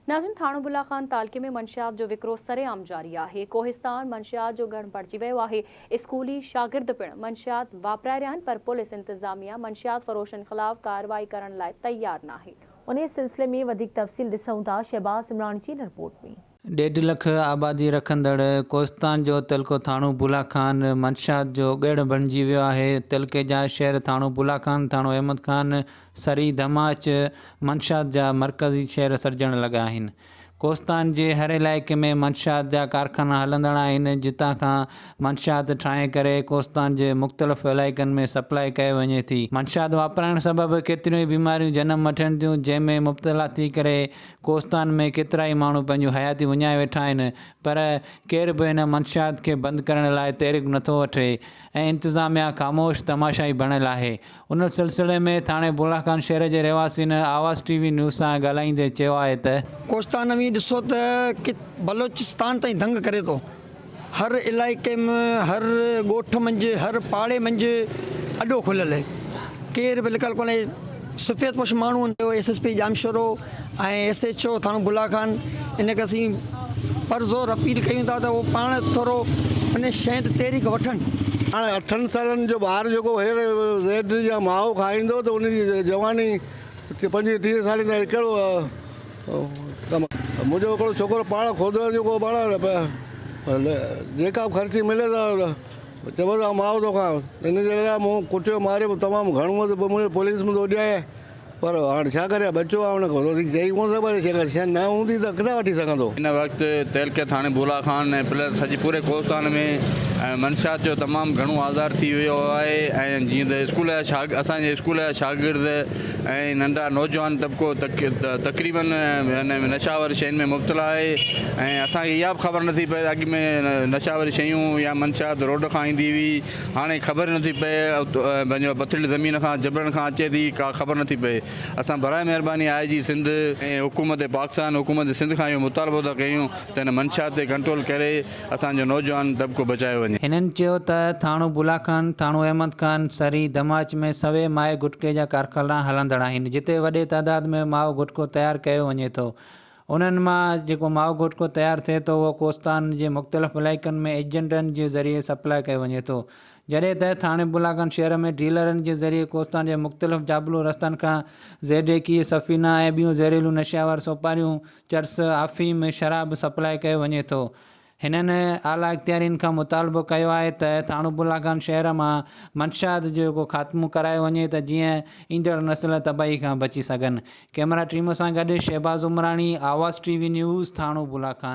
ناظرين ٿاڻو بلا خان تعلقي ۾ منشيات جو وڪرو سرعام جاري آهي، ڪوهستان منشيات جو ڳڻ بڻجي ويو آهي، اسڪولي شاگرد پڻ منشيات واپرائي رهيا آهن پر پوليس انتظاميا منشيات فروشن خلاف ڪارروائي ڪرڻ لاء تيار ناهي. انهي سلسلي ۾ وڌيڪ تفصيل ڏسون ٿا شهباز عمراڻي جي هن رپورٽ ۾. ڏيڍ لک آبادي رکندڙ ڪوهستان جو تعلقو ٿاڻو بلا خان منشيات جو ڳڙهه بڻجي ويو آهي، تعلقي جا شهر ٿاڻو بلا خان، ٿاڻو احمد خان، سري ڌماچ منشيات جا مرڪزي شهر سڏجڻ لڳا آهن. ڪوهستان جي هر علائقي ۾ منشيات جا ڪارخانا هلندڙ آهن، جتان کان منشيات ٺاهي ڪري ڪوهستان جي مختلف علائقن ۾ سپلاء ڪئي وڃي ٿي. منشيات واپرائڻ سبب ڪيتريون ئي بيماريون جنم وٺن ٿيون، جنهن ۾ مبتلا ٿي ڪري ڪوهستان ۾ ڪيترائي ماڻهو پنهنجون حياتيون وڃائي ويٺا آهن، پر ڪير به هن منشيات کي بند ڪرڻ لاء تحريڪ نٿو وٺي ۽ انتظاميا خاموش تماشائي بڻيل آهي. ان سلسلي ۾ ٿاڻي بولا خان شهر جي رهواسين آواز ٽي وي نيوز سان ڳالهائيندي چيو آهي ته. ڪوستان اوهين ڏسو ته بلوچستان تائين دنگ ڪري ٿو. هر علائقي ۾ هر ڳوٺ منجهه هر پاڙي منجهه اڏو کليل اهي. ڪير به لڪل ڪونهي. سفيد پوش ماڻهو آهن. S S P Jamshoro ۽ S H O ٿاڻو بلا خان ان کي اسين پرزور اپيل ڪيون ٿا ته اهو پاڻ ٿورو ان شيء تي تحريڪ وٺن. هاڻي اٺن سالن جو ٻار جيڪو هير زيڊ يا مائو کائيندو ته ان جي جواني پنجويهه ٽيهه سالن تائين ڪهڙو ڪم. منهنجو هڪڙو ڇوڪرو پاڻ خود جيڪو پاڻ جيڪا به خرچي ملي ته چوي ته آئون مائو ٿو کائان ان جي لاء مون ڪٽيو ماريو تمام گهڻو مون پوليس به ڌوڏي آئي. پر هاڻ ڇا ڪريان ٻچو آهي ان کي وڌيڪ چئي ڪونه سگهبو جيڪر شيء نه هوندي ته ڪٿان وٺي سگهندو. هن وقت تعلقي ٿاڻي بولا خان ۽ پلس سڄي پوري ڪوهستان ۾ منشيات جو تمام گهڻو آزار ٿي ويو آهي ۽ جيئن ته اسڪول جا شاگ اسان جي اسڪول جا شاگرد ۽ ننڍا نوجوان طبقو تقريبن هن نشاور شين ۾ مبتلا آهي ۽ اسان کي اها به خبر نٿي پئي اڳ ۾ نشاور شيون يا منشيات روڊ کان ايندي هئي هاڻي خبر نٿي پئي پنهنجو پٿريلي زمين کان جبلن کان اچي ٿي ڪا خبر نٿي پئي اسان براء مهرباني آء جي سنڌ ۽ حڪومت پاڪستان حڪومت سنڌ کان اهو مطالبو ٿا ڪيون ته هن منشيات تي ڪنٽرول ڪري اسان جو نوجوان طبقو بچايو وڃي. هنن چيو ته ٿاڻو بولا خان، ٿاڻو احمد خان، سري، دماچ ۾ سوين مائي گٽڪي جا ڪارخانا هلندڙ آهن جتي وڏي تعداد ۾ مائو گٽڪو تيار ڪيو وڃي ٿو انهن مان جيڪو مائو گٽڪو تيار ٿئي ٿو اهو ڪوستان جي مختلف علائقن ۾ ايجنٽن جي ذريعي سپلاء ڪيو وڃي ٿو جڏهن ته ٿاڻي بلاڪن شهر ۾ ڊيلرن جي ذريعي ڪوستان جي مختلف جابلو رستن کان زيڊيڪي، سفينا ۽ ٻيون زهريلون نشياور سوپاريون، چرس، آفيم، شراب سپلاء ڪيو وڃي ٿو. هنن اعليٰ اختيارين کان مطالبو ڪيو آهي ته ٿاڻو بلاخان شهر مان منشيات جو ڪو خاتمو ڪرايو وڃي ته جيئن ايندڙ نسل تباهي کان بچي سگهن. ڪئميرا ٽيم سان گڏ Shahbaz Umrani, Awaz T V news, Thano Bula Khan.